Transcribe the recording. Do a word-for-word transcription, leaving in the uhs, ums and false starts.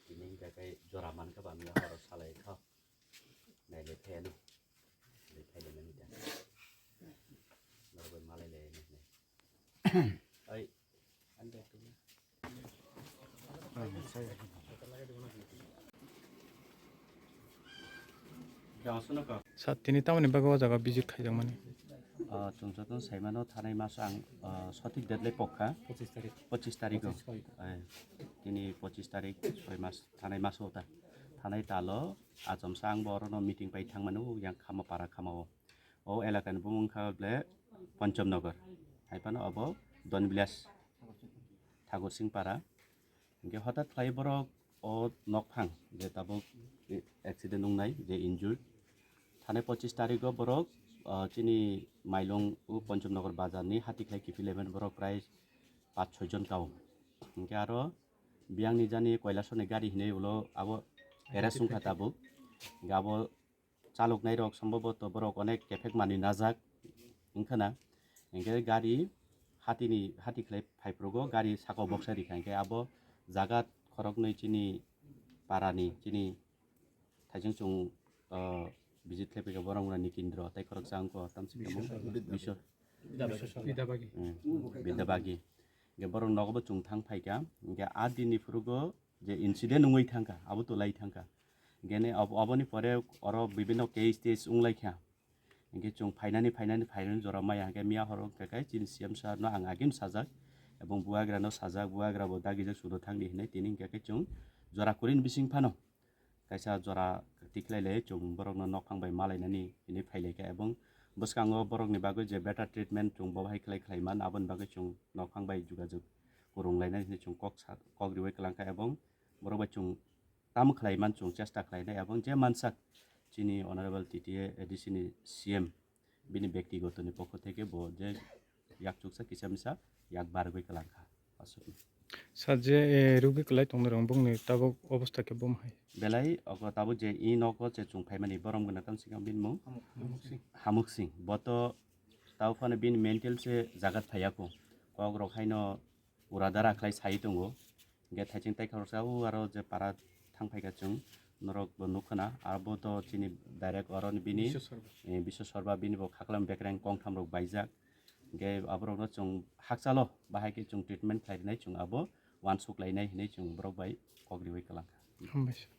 Tini hingka khe jora mankha ba, mia horo salai kha. Naile pheno. Naile phai le mani da. Norok bai malai le ne. Ai. Ande tu. Sat tini tamoni bagwi o jaga visit khaijakmani. Ah, chwng jotono saimano thanai maso ang, ah, sothik date lai pokha. Pochis tarik. Pochis tarik o. Pochis soi. Eh, tini pochis tarik, soi mas, thanai maso ta. Thanai talo, achomsa ang bo orono meeting pai thangmano, yang Khamapara Khamao. O elakani bumung kha ble Ponchom Nagar. Hai phano abo Don Village, Thakur Singh Para. Hingke hotat khlai borok o nokphang je tabuk accident wngnai je injured. Thane pochis tarikgo borok, ah, chini Mailung o Ponchom Nagar bazar ni hati khlai kiphil event borok prai pach soi jon kao. Hingke aro biyang ni jani Kailasor ni gari hinui ulo abo arrest wngkha tabuk. Hingke abo chaloknai rok somboboto borok onek kephek manui najak wngkhana, hingke gari hatini, hati khlai phaiphrugo gari saka o boksa rikha, hingke abo jaga khoroknwi chini parani, chini thaising chwng, ah, visit khlai phai kha borok wngkha Nikindro tei khoroksa wngkha tamsi tamo Biswa Sharma. Biswa. Bidabagi. Hmm, Bidabagi. Hingke borok nogo bo chwng thang phaikha, hingke a dinni phrugo je incident wngwi thangkha, abo twlai thangkha. Hingke ne abo, aboni pore oro bibinno case tes wnglaikha. Hingke chwng phainani, phainani, phainani jora maya hingke miya horo hingke khe chini C M sir no ang agini sajak, ebong bubagra no sajak, bubagra bo dagijak sudo thangdi hinui tini hingke khe chwng jora kwrwini bising phano kaisa jora tikhlai lai chwng borokno nokphang bai malainani hinui phailaikha, ebong bwskango borokni bagwi je better treatment chwng bo hai khlai khlai man, aboni bagwi chwng nokphang bai jogajog kwrwng lainani hinui chwng kok sa, kok riwi kwlangkha, ebong borok bai chwng tamo khlai man chwng chesta khlainai, ebong je mansak chini Honorable T T A A D C ni C M bini bektigoto ni pokho theke bo je yak chuksa kisa misa yak bargwi kwlangkha. Aswk. Sir, je, eh, rugwi kwlai tongnai rok bongni tabuk obostha khe bom hai? Belai ogo tabuk je i nogo je chwng phaimani borom gwnang tamo sikang bini mung? Hamuk Singh. Hamuk Singh. Bo to tabuk phano bini mental se jagat phaiya kho. Kok rok haino ura dara khlai sai tongo. Hingke thaising tai khoroksa o aro je para thang phaikha chwng norok bo nukha na. Abo to chini direct oro ni bini, Biswa Sarma. Eh, Biswa Sarma bini bo khaklam bekreng kongtham rok baijak. Hingke aborokno chwng hakchalo bahai khe chwng treatment khlai rinai, chwng abo uansuk lainai hinui chwng borok bai kok riwi kwlangkha. Hambai sir.